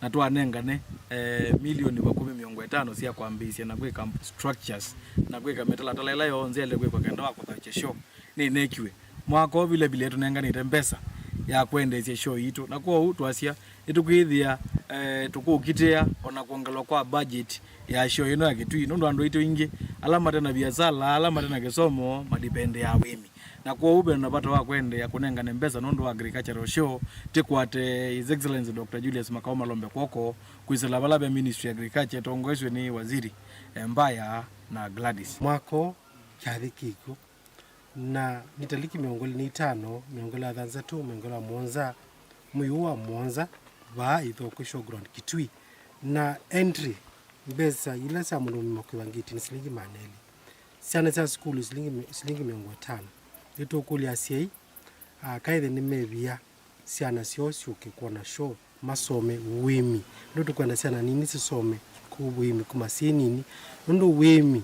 na twanengane, eh, milioni vakuvĩ mĩongo ĩtano sya kwambĩĩsya na kwĩka structures na kwĩka mĩtalatala ĩla yonthe yaĩle kwĩkwa kenda wa kũthaũkya show nĩneekiwe. Mwaka ũũ vile vile tũnenganĩte mbesa ya kwendeesya show yitũ, na kwoou twasya nĩtũkwĩthĩa, eh, tũkũkitĩa ona kwongelwa kwa budget ya show ĩno ya Kitui, nũndũ andũ aitũ aingĩ ala mate na viasala, ala mate na kĩsomo, madipendeaa ũĩmi. Na kwoou ve na vata wa kwendeea kũnengane mbesa nũndũ wa agricultural show, tĩkwate His Excellency Doctor Julius Makau Malombe kw'oko kwĩsĩla vala ve Ministry ya Agriculture ĩtongoesw'e nĩ Waziri, eh, Mbaya na Gladys. Mwaka ũũ kyathĩ kĩkw'o, na nĩ taliki mĩongo ĩlĩ na itano, mĩongo ĩlĩ na thanthatũ, mĩongo ĩlĩ na mũonza, mwei ũũ wa mũonza, vaa Ĩthookwe Showground Kitui. Na entry, mbesa ila sya mũndũ mũima kwĩva ngĩti nĩ silingi maana elĩ. Syana sya sukulu silingi mi-, silingi mĩongo ĩtano. Nĩtũkũlya asyai, ah, kaĩthe nĩmevia syana syoo syũke kwona show, masome ũĩmi. Nũndũ tũkwenda syana nini sisome kũu ũĩmi kuma syĩ nini. Nũndũ ũĩmi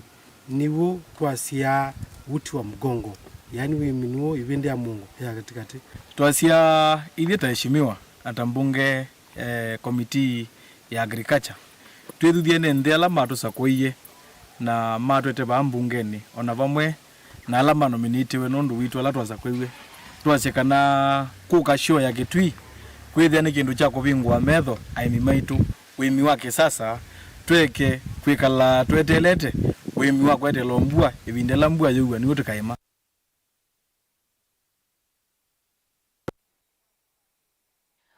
nĩw'o twasyaa uti wa mgongo, yaani ũĩmi nĩw'o ĩvĩndĩ ya mũongo ya katĩkatĩ. Twasya ithyĩ ta eshimiwa na ta mbunge, eh, committee ya agriculture, twĩthuthye nĩ nthĩ ala matũsakũie na matwete vaa mbungenĩ, o na vamwe na ala manominĩtiwe nũndũ witũ ala twasakũiw'e. Twasye kana kũka show ya Kitui kwĩthĩa nĩ kĩndũ kya kũvingũa metho aĩmi maitũ, ũĩmi wa kĩsasa, tweke kwĩkala tweteelete ũĩmi wa kweteela o mbua, ĩvinda ĩla mbua yĩua nĩw'o tũkaĩma.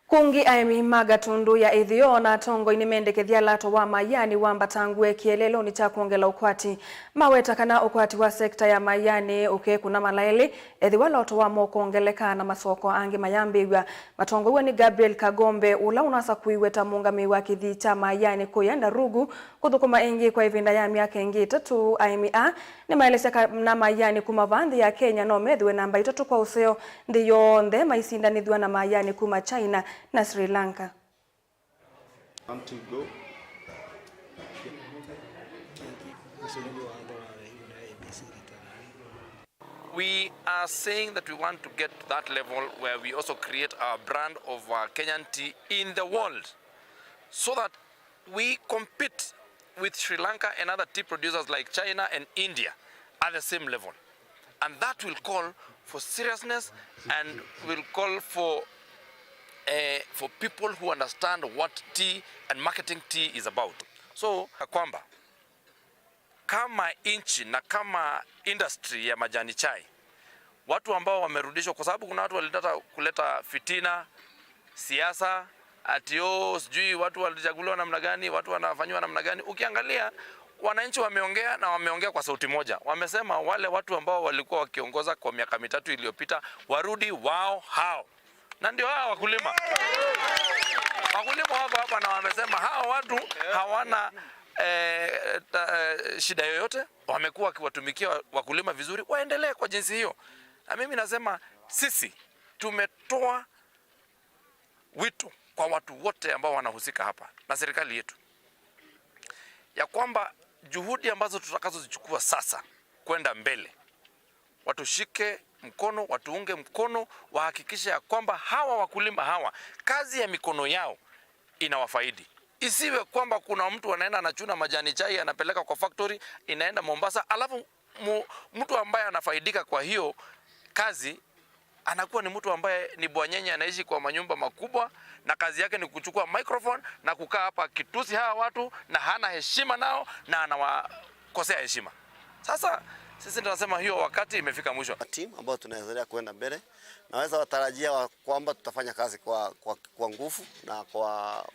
Kũngĩ, aĩmi ma Gatũndũ ya Ĩtheo na atongoi nĩmendekethya lato wa Mayanĩ wambatangue kĩeleelonĩ kya kwongela ũkwati. Maweta kana ũkwati wa sekta ya Mayanĩ ũkekũna malaĩlĩ ethĩwa lato wamo ũkongeleka na masoko angĩ mayambĩĩw'a. Matongoew'e nĩ Gabriel Kagombe, ũla ũnasakũiwe ta mũũngamĩi wa kĩthii kya Mayanĩ kũya Ndarugu, kũthũkũma ĩngĩ kwa ĩvinda ya myaka ĩngĩ ĩtatũ. Aĩmi aa nĩmaelesya kana Mayanĩ kuma vaa nthĩ ya Kenya no methĩwe namba itatũ kwa ũseo nthĩ yonthe maisindanĩthw'a na Mayanĩ kuma China na Sri Lanka. One, two, go. We are saying that we want to get to that level where we also create our brand of, uh, Kenyan tea in the world, so that we compete with Sri Lanka and other tea producers like China and India at the same level. And that will call for seriousness and will call for, eh, for people who understand what tea and marketing tea is about. So, ya kwamba kama nchi na kama industry ya majani chai, watu ambao wamerudishwa, kwa sababu kuna watu walitaka kuleta fitina, siasa, ati, "Oh, sijui watu walichaguliwa namna gani, watu wanafanyiwa namna gani." Ukiangalia, wananchi wameongea na wameongea kwa sauti moja. Wamesema wale watu ambao walikuwa wakiongoza kwa miaka mitatu iliyopita warudi wao hao. Na ndio hawa wakulima. Wakulima wako hapa na wamesema hawa watu hawana, eh, ta-, eh, shida yoyote. Wamekuwa wakiwatumikia wakulima vizuri, waendelee kwa jinsi hiyo. Na mimi nasema sisi tumetoa wito kwa watu wote ambao wanahusika hapa na serikali yetu, ya kwamba juhudi ambazo tutakazozichukua sasa kwenda mbele, watushike mkono, watuunge mkono, wahakikishe ya kwamba hawa wakulima hawa, kazi ya mikono yao inawafaidi. Isiwe kwamba kuna mtu anaenda anachuna majani chai, anapeleka kwa factory, inaenda Mombasa, alafu mu-, mtu ambaye anafaidika kwa hiyo kazi anakuwa ni mtu ambaye ni bwanyenye, anaishi kwa manyumba makubwa, na kazi yake ni kuchukua microphone na kukaa hapa akitusi hawa watu, na hana heshima nao, na anawakosea heshima. Sasa sisi tunasema hiyo wakati imefika mwisho. Team ambayo tunaendelea kuenda mbele, naweza watarajia wa kwamba tutafanya kazi kwa, kwa, kwa nguvu na kwa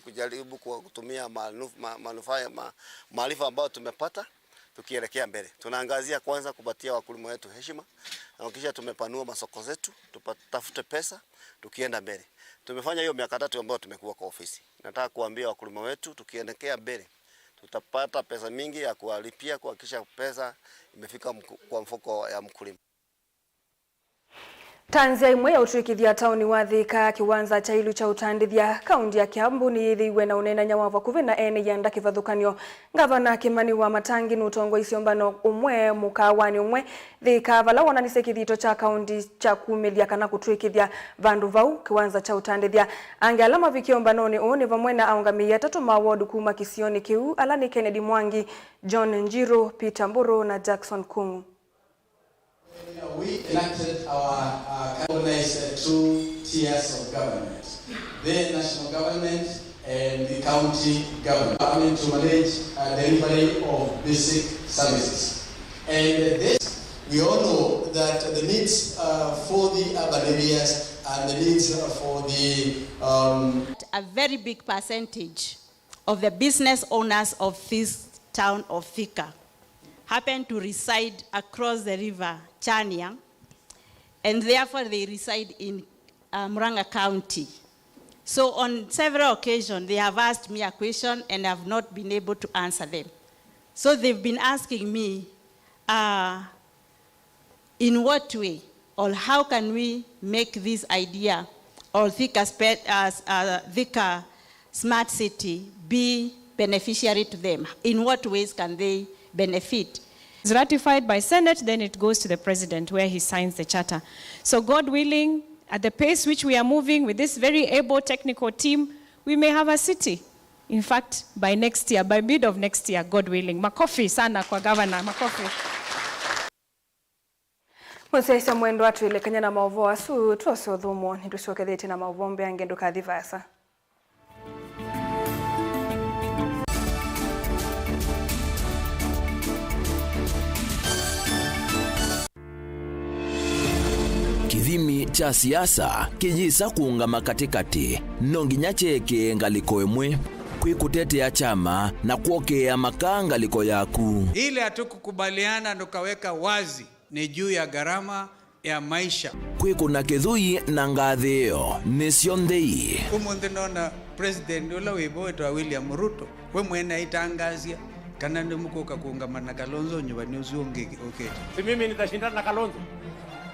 kujaribu kwa kutumia manufa-, ma-, manufaa ya ma-, maarifa ambayo tumepata tukielekea mbele. Tunaangazia kwanza kupatia wakulima wetu heshima, na kisha tumepanua masoko zetu, tupatafute pesa tukienda mbele. Tumefanya hiyo miaka tatu ambayo tumekuwa kwa ofisi. Nataka kuambia wakulima wetu, tukielekea mbele, tutapata pesa mingi ya kuwalipia, kuhakikisha pesa imefika mku-, kwa mfuko ya mkulima. Tanzia ĩmwe ya ũtw'ĩkĩthya taoni wa Thika, kĩwanza kya ilu kya ũtandĩthya. Kaunti ya Kiambu nĩyĩthĩiwe na ũneenany'a wa vakuvĩ na ene ianda kĩvathũkany'o. Ngavana Kĩmani Wamatangi nũtongoisye ũmbano ũmwe mũkaawanĩ ũmwe Thika, vala wonanisye kĩthito kya kaunti kya kumĩlya kana kũtw'ĩkĩthya vandũ vau kĩwanza kya ũtandĩthya. Angĩ ala mavikie ũmbanonĩ ũũ nĩ vamwe na aũngamĩi atatũ ma ward kuma kĩsionĩ kĩu, ala nĩ Kennedy Mwangi, John Njiru, Peter Mburu na Jackson Kung'u. We enacted our, uh, organized, uh, two tiers of government, the national government and the county government, I mean, to manage, uh, delivery of basic services. And this, we all know that the needs, uh, for the urban areas and the needs, uh, for the, um, a very big percentage of the business owners of this town of Thika happen to reside across the river Chania, and therefore they reside in, uh, Murang'a County. So on several occasions, they have asked me a question and I have not been able to answer them. So they've been asking me, uh, in what way or how can we make this idea or Thika spe-, uh, uh, Thika smart city be beneficiary to them? In what ways can they benefit? It's ratified by Senate, then it goes to the President where he signs the charter. So God willing, at the pace which we are moving with this very able technical team, we may have a city. In fact, by next year, by mid of next year, God willing. Makofi sana kwa governor, makofi. Mũsyaĩĩsya mwendwa, twĩlekany'a na maũvoo asu, twose ũthũmũo, nĩtũsyokethetye na maũvoo mbeange, ndũkathi vaasa. Kĩthimi kya siasa kĩyĩsa kũũngama katĩkatĩ, no nginya kyeekĩe ngalĩko ĩmwe. Kwĩ kũtetea kyama na kwokĩĩa makaa ngalĩko yaku. Ile hatukukubaliana tukaweka wazi ni juu ya gharama ya maisha. Kwĩkũna kĩthũi na ngathĩĩo nĩ syonthe ii. Ũmũnthĩ nona president ũla wĩ vo wĩtawa William Ruto, we mwene aitangaasya kana nĩmũkũka kũũngama na Kalonzo nyuvani ũsu ũngĩ ũkĩte. Si mimi nitashindana na Kalonzo?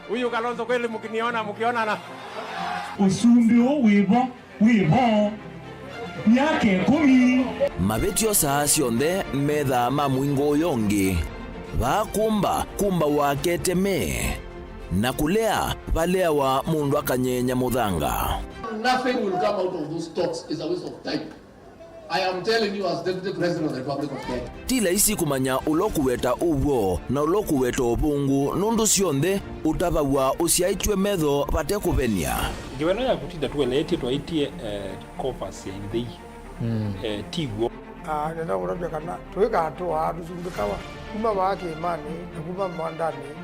Huyu Kalonzo kweli mkiniona, mkionana. Ũsumbĩ ũũ wĩ vo wĩ vo myaka ĩkũmi. Mavĩtyo saa syonthe methaa ma mũingo ũyũ ũngĩ. Vaa kũmba, kũmbawa keteme, na kũlea, valeawa mũndũ akanyenya mũthanga. Nothing will come out of those talks. It's a waste of time. I am telling you as Deputy President of the Republic of Kenya. Ti laisi kũmanya ũla ũkũweta ũw'o na ũla ũkũweta ũvũngũ, nũndũ syonthe ũtavaw'a ũsyaĩtw'e metho vate kũvenia. Ngewa ĩno ya kũtinda tũeleetye twaĩtye, eh, Covers ya Inthei. Mm. Eh, ti w'o. Ah, nenda kũtavya kana tũikatũaa tũsumbĩkawa kuma vaa kĩĩmanĩ na kuma mwandanĩ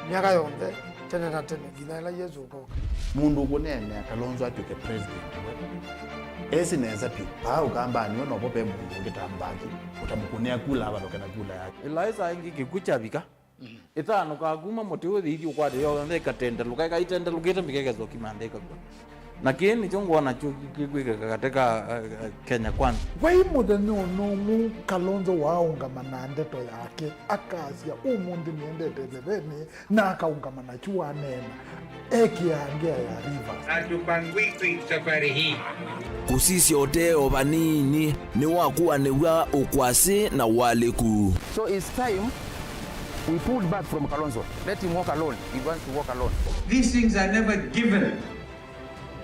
myaka yonthe, tene na tene, nginya ĩla Yesũ ũkoka. Mũndũ ũkũneenea Kalonzo atw'ĩke president wetu, esĩ nesa vyũ, vaa Ũkambanĩ we novo ve mũndũ ũngĩ ta Mbaki ũtamũkũnĩa kula avalũke na kula yake. Ĩla ĩsaa ĩngĩ kĩkw'ũ kyavika, ĩtanũkaa kuma mũtĩ ũyũ ĩthi ũkwate yonthe ĩkatendelũka, ĩkaitendelũkĩte mĩkekethwa kĩmanthe ĩkakw'a. Na kĩĩ nĩkyo ngwona kyo kĩkwĩkĩka katĩ ka, eh, eh, Kenya Kwanza. Vai mũthenya o na ũmwe Kalonzo waaũngama na ndeto yake, akasya, "Ũmũnthĩ nĩendete ĩthevenĩ," na akaũngama nakyu waneena, ekĩaa ngĩa ya reverse. Hatupangwikwi safari hii. Kũsisya ũtee o vanini nĩwakuanĩw'a ũkwasĩ na ũalĩku. So it's time we pulled back from Kalonzo. Let him walk alone. He wants to walk alone. These things are never given.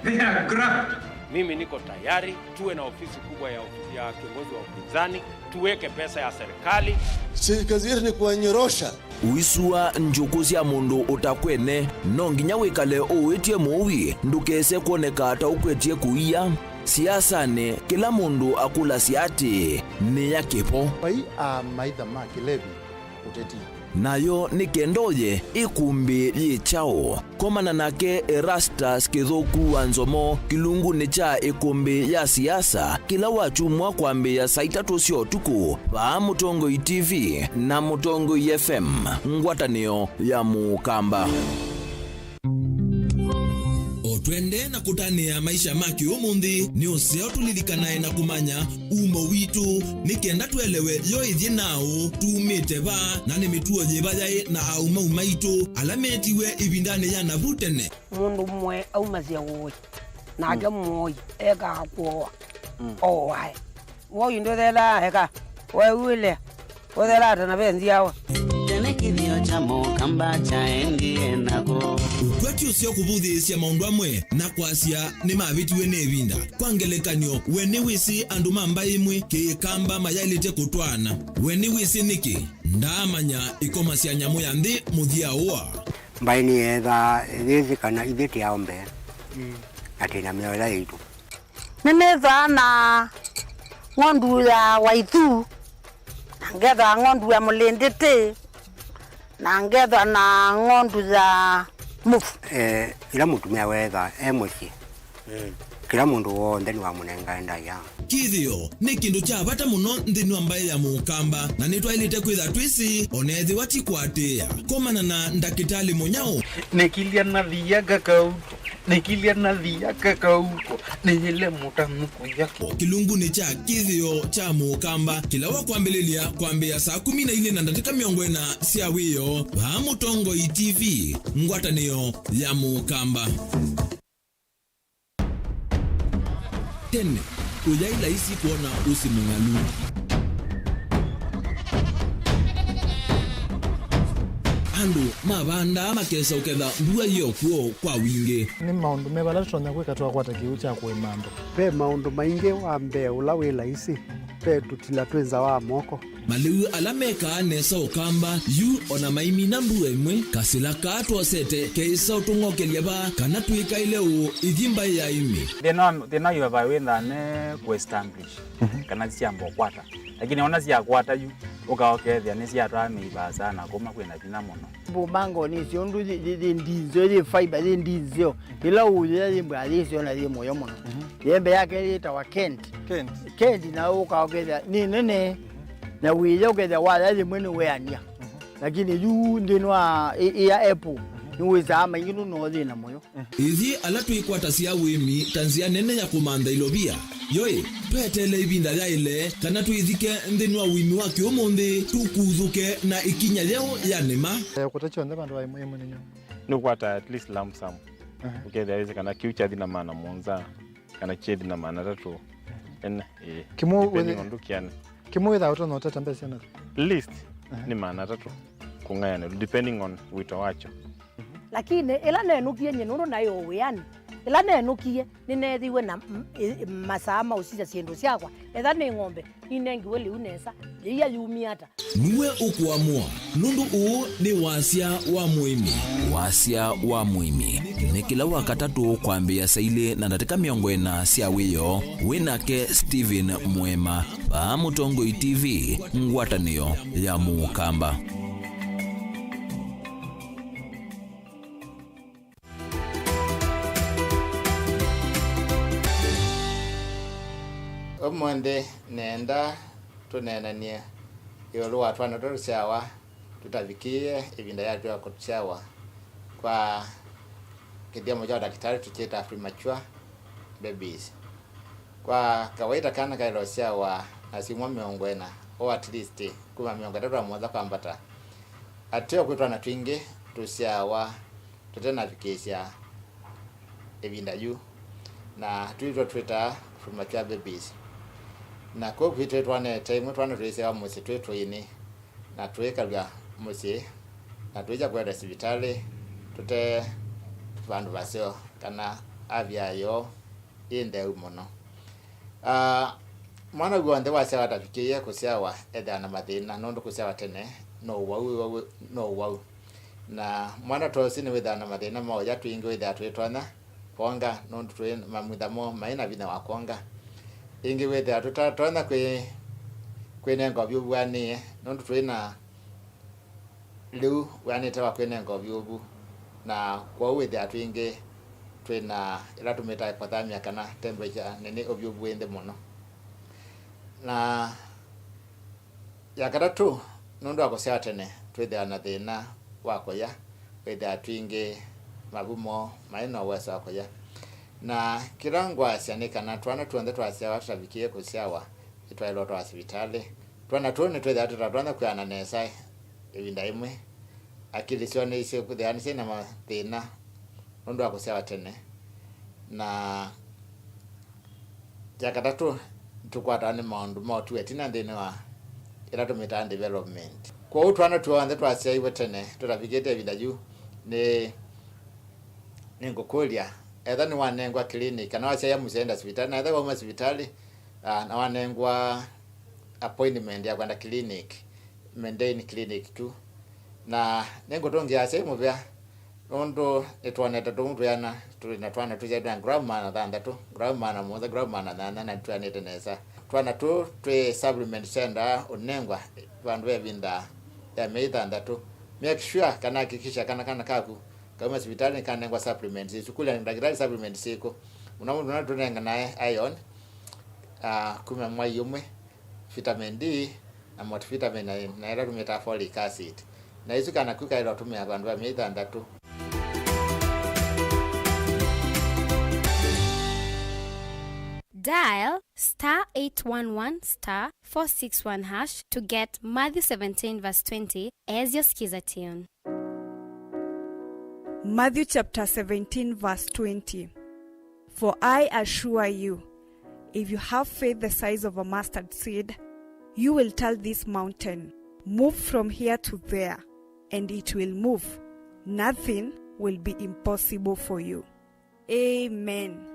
They are graft. Mimi niko tayari tuwe na ofisi kubwa ya, ya kiongozi wa upinzani, tuweke pesa ya serikali. Si kazi yetu ni kuwanyorosha. Ũisua njũkũ sya mũndũ ũtakwene, no nginya wĩkale ũwĩtye mũui ndũkese kwoneka ta ũkwetye kũia. Siasanĩ, kĩla mũndũ akũlasya atĩĩ, "Nĩ ya kĩvo." Vai amaitha ma kĩlevi ũteti. Nayo nĩ kenda ũye ĩkũmbĩ yĩ kyaũ? Komana nake Erastus Kĩthũku wa Nzomo kĩlungunĩ kya ĩkũmbĩ ya siasa kĩla wakyumwa kwambĩĩa saa itatũ sya ũtukũ vaa Mũtongoi T V na Mũtongoi F M, ngwatanĩo ya Mũkamba. O twendee na kũtanĩa maisha ma kĩũmũnthĩ, nĩ ũseo tũlilikanae na kũmanya umo witũ, nĩ kenda tũelewe yo ĩthyĩ naũ, tumĩte va, na nĩ mĩtuo yĩva yaĩ na aũmau maitũ ala meetiwe ĩvindanĩ ya navu tene. Mũndũ mũe aumasya ũĩ, nake mũoi ekaa kũoa, ooae. Woi ndũthelaa eka, wew'ĩlea, ũthelaa ta na ve nzyawa. Tene kĩthĩo kya Mũkamba kyaendie nako. Ũkwati ũseo kũvũthĩĩsya maũndũ amwe na kwasya nĩmavĩtiwe nĩ ĩvinda. Kwa ngelekany'o, we nĩwĩsĩ andũ ma mbaĩ ĩmwe kĩ-Kamba mayaĩlĩte kũtwaana? We nĩwĩsĩ nĩkĩ? Ndaamanya ĩkoma sya nyamũ ya nthĩ mũthya ũa. Mbaĩ nĩyeethaa yĩsĩ kana ithyĩ tĩ ao mbee, na twĩ na mĩao ĩla yaitũ. Nĩnĩthaa na ng'ondu ya Waithu, na ngethaa ng'ondu ya Mũlĩndĩtĩ, na ngethaa na ng'ondu ya Mũvu. Eh, ĩla mũtumĩa weethaa e mũsyĩ, kĩla mũndũ w'onthe nĩwamũnengae ndaĩa. Kĩthĩo nĩ kĩndũ kya vata mũno nthĩnĩ wa mbaĩ ya Mũkamba, na nĩtwaĩlĩte kwĩtha twĩsĩ, o na ethĩwa ti kũatĩĩa. Komana na ndakĩtalĩ mũnyao. Nĩkilya na thia kakauko, nĩkilya na thia kakauko, nĩyĩle mũtanu kũya. O kĩlungunĩ kya kĩthĩo kya Mũkamba, kĩla wakwambĩlĩlya kwambĩĩa saa kũmi na ilĩ na ndatĩka mĩongo ĩna sya wĩoo, vaa Mũtongoi T V, ngwatanĩo ya Mũkamba. Tene, ũyaĩ laisi kwona ũsĩ mũng'alu. Andũ mavandaa makesa ũketha mbua yĩ o kw'o kwa wingĩ. Nĩ maũndũ meva ala tũtonya kwĩka twakwata kĩw'ũ kya kũĩma andũ? Ve maũndũ maingĩ. Wa mbee ũla wĩ laisi, ve tũtila twĩ nza wa moko. Malĩu ala mekaa nesa Ũkamba yu o na maimina mbua ĩmwe, kasĩla kaa twosete keĩsa ũtũng'okelya vaa kana twĩkaĩle ũũ ithi mbaĩ ya ĩmĩ. Thĩna wa, thĩna wa ivavai wĩthaa ne kũ establish kana syamba ũkwata, lakini ona syakwata yu ũkaokethĩa nĩsyatwaa mĩivaa sana kuma kwĩna vinya mũno. Mbũmango nĩ syũndũ yĩ, yĩ, yĩ ndinzeo, yĩ fiber, yĩ ndinzeo. Ĩla ũyĩa yĩ mbwa yĩ syona yĩ mũyo mũno. Yembe yake yĩtawa Kent. Kent. Kent na ũkaokethĩa nĩ nene. Na wĩya ũkethĩa waya yĩmwe nĩ weania. Lakini yu nthĩnĩ wa ĩ-, ĩya apple, nĩwĩsaa maingĩ nũno thĩna mũyo. Ithyĩ ala twĩkwatasya ũĩmi ta nzĩa nene ya kũmantha ilovia, yoĩ, tweteele ĩvinda yaĩle kana twĩthike nthĩnĩ wa ũĩmi wa kĩũmũnthĩ, tũkuthũke na ĩkinya yeũ ya nĩma. Eh, kũta kyonthe vandũ va ĩmwe, ĩmwe nĩ nyũmba. Nĩũkwata at least lump sum. Ũkethĩa wĩsĩ kana kĩu kyathi na maana mũonza, kana kyethi na maana atatũ. Ene, ĩĩ. Kĩmwe depending wĩthĩ-, on ndũkĩanĩ. Kĩmwe wĩthaa ũtonya ũtata mbesa na least nĩ maana atatũ kũng'ayanĩlwa, depending on wĩto wakyo. Lakini ĩla nenũkie nyie, nũndũ naĩ o wĩanĩ, ĩla nenũkie, nĩneethiwe na m-, ĩ-, masaa ma ũsisya syĩndũ syakwa. Etha nĩ ng'ombe, ninengiwe lĩu nesa, yĩia yumie ata? Nue ũkũamũa, nũndũ ũũ nĩ wasya wa mũĩmi. Wasya wa mũĩmi nĩ kĩla Wakatatũ kwambĩĩa saa ilĩ na ndatĩka mĩongo ĩna sya wĩoo, wĩ nake Stephen Mwema. Vaa Mũtongoi T V, ngwatanĩo ya Mũkamba. Ũmũnthĩ nenda tũneenany'e ĩũlũ wa twana tũtũsyawa tũtavikĩĩe ĩvinda yatw'a kũsyawa. Kwa kĩthyomo kya ũtakĩtalĩ tũkyĩtaa premature babies. Kwa kawaita kana kaĩle ũsyawa na syumwa mĩongo ĩna, o at least kuma mĩongo ĩtatũ na mũonza kwambata. Ateo kwĩ twana twingĩ tũsyawa tũtenavikĩĩsya ĩvinda yu, na twĩtwa twĩtaa premature babies. Na kwoou kwitũ twanete ĩmwe twana twĩsyawa mũsyĩ twĩ tũini, na tũikalw'a mũsyĩ, na tũikya kũetwa sivitalĩ tũte vandũ vaseo kana avya yoo ĩ ntheu mũno. Ah, mwana w'onthe wasyawa atavikĩĩe kũsyawa ethĩawa na mathĩna, nũndũ kũsyawa tene no ũwau, ũwau, no ũwau. Na mwana ta ũsu nĩwĩthĩawa na mathĩna ma ũya, twingĩ wĩthĩawa twĩtonya kwonga, nũndũ twĩ mamutha moo maĩ na vinya wa kwonga. Ĩngĩ wĩthĩawa tũtatonya kwĩ-, kwĩnenga ũvyũvu wĩanĩe, nũndũ twĩ na lĩu wĩanĩte wa kwĩnenga ũvyũvu, na kwoou wĩthĩawa twingĩ twĩ na ĩla tũmĩtaa hypothermia kana temperature nene, ũvyũvu wĩ nthĩ mũno. Na ya katatũ, nũndũ wa kũsyaa tene, twĩthĩawa na thĩna wa kũya, wĩthĩawa twingĩ mavu moo maĩ na ũweso wa kũya. Na kĩla ngwasya nĩ kana twana tw'onthe twasyawa tũtavikĩĩe kũsyawa, nĩtwaĩlwe ũtwawa sivitalĩ. Twana tũũ nĩtwĩthĩawa tũtatonya kwĩana nesa ĩvinda ĩmwe. Akili syoo nĩsyĩthĩawa nĩsyĩ na mathĩna nũndũ wa kũsyawa tene. Na ya katatũ, tũkwatawa nĩ maũndũ ma ũtua ĩtina nthĩnĩ wa ĩla tũmĩtaa development. Kwoou twana tw'onthe twasyaiwe tene tũtavikĩte ĩvinda yu, nĩ, nĩngũkũlya, etha nĩwanengwa clinic, kana wasyaĩa mũsyai enda sivitalĩ, na etha wauma sivitalĩ, ah, na wanengwa appointment ya kwenda clinic, Mendei nĩ clinic tu. Na nĩngũtũngĩa asyai mũvea, nũndũ nĩtwonete tũmwe twĩana, twĩ na twana tũsyaĩtwe na gramu maana thanthatũ, gramu maana mũonza, gramu maana nyanya, na nĩtwĩanĩte nesa. Twana tũũ twĩ supplement twendaa ũnengwa vandũ ve ĩvinda ya myei thanthatũ. Make sure kana hakikisha kana kana kaku kauma sivitalĩ nĩkanengwa supplements isu. Kũlya ndakĩtalĩ supplements syĩkũ. Mũno mũno tũnenganae iron, ah, kuma mwai ũmwe, vitamin D, na multivitamin, na, na ĩla tũmĩtaa folic acid. Na isu kana ku kaĩlwa tũmĩa vandũ va myei thanthatũ. Dial star eight one one star four six one hash to get Matthew seventeen verse twenty as your Skiza tune. Matthew chapter seventeen, verse twenty. For I assure you, if you have faith the size of a mustard seed, you will tell this mountain, "Move from here to there," and it will move. Nothing will be impossible for you. Amen.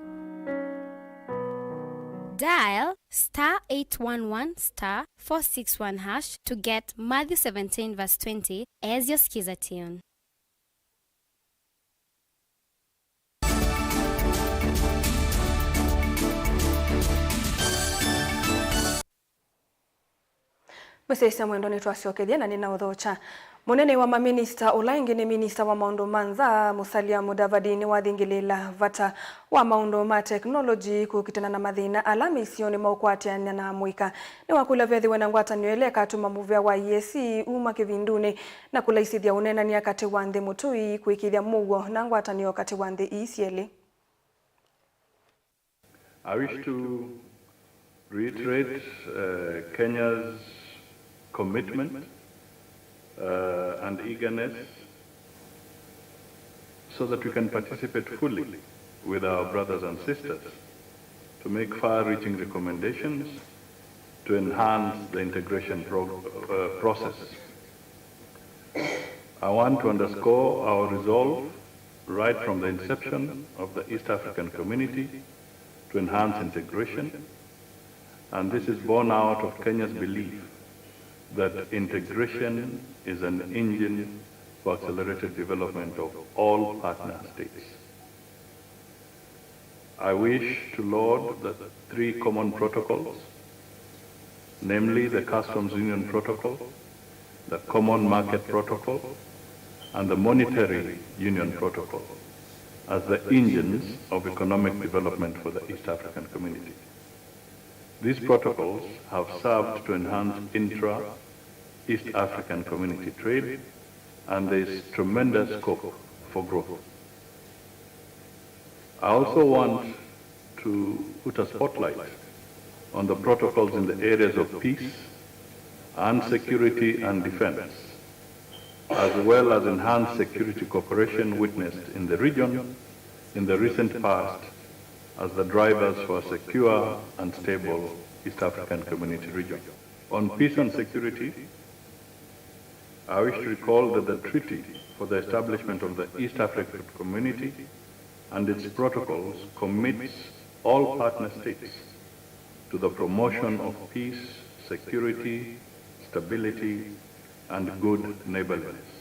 Dial star eight one one star four six one hash to get Matthew seventeen verse twenty as your Skiza tune. Mũsyaĩĩsya mwendwa, nĩtwasyokethya na nĩnaũthokya. Mũnene wa maminista ũla ĩngĩ nĩ minista wa maũndũ ma nza, Musalia Mudavadi, nĩwathingĩlĩĩla vata wa maũndũ ma teknoloji kũkitana na mathĩna ala mĩisyonĩ maũkwatĩanĩa na amũika. Nĩwakũlya vethĩwe na ngwatanĩo ĩla ĩkatuma mũvĩa wa E A C uma kĩvindunĩ na kũlaisĩthya ũneenany'a katĩ wa nthĩ mũtũi, kũĩkĩĩthya mũuo na ngwatanĩo katĩ wa nthĩ ii syelĩ. I wish to reiterate, uh, Kenya's commitment, uh, and eagerness so that we can participate fully with our brothers and sisters to make far-reaching recommendations to enhance the integration pro-, uh, process. I want to underscore our resolve right from the inception of the East African Community to enhance integration, and this is born out of Kenya's belief that integration is an engine for accelerated development of all partner states. I wish to laud the three common protocols namely the Customs Union Protocol, the Common Market Protocol, and the Monetary Union Protocol, as the engines of economic development for the East African Community. These protocols have served to enhance intra East African Community trade, and there is tremendous scope for growth. I also want to put a spotlight on the protocols in the areas of peace and security and defense, as well as enhanced security cooperation witnessed in the region in the recent past as the drivers for a secure and stable East African Community region. On peace and security, I wish to recall that the Treaty for the Establishment of the East African Community and its protocols commits all partner states to the promotion of peace, security, stability, and good neighborliness.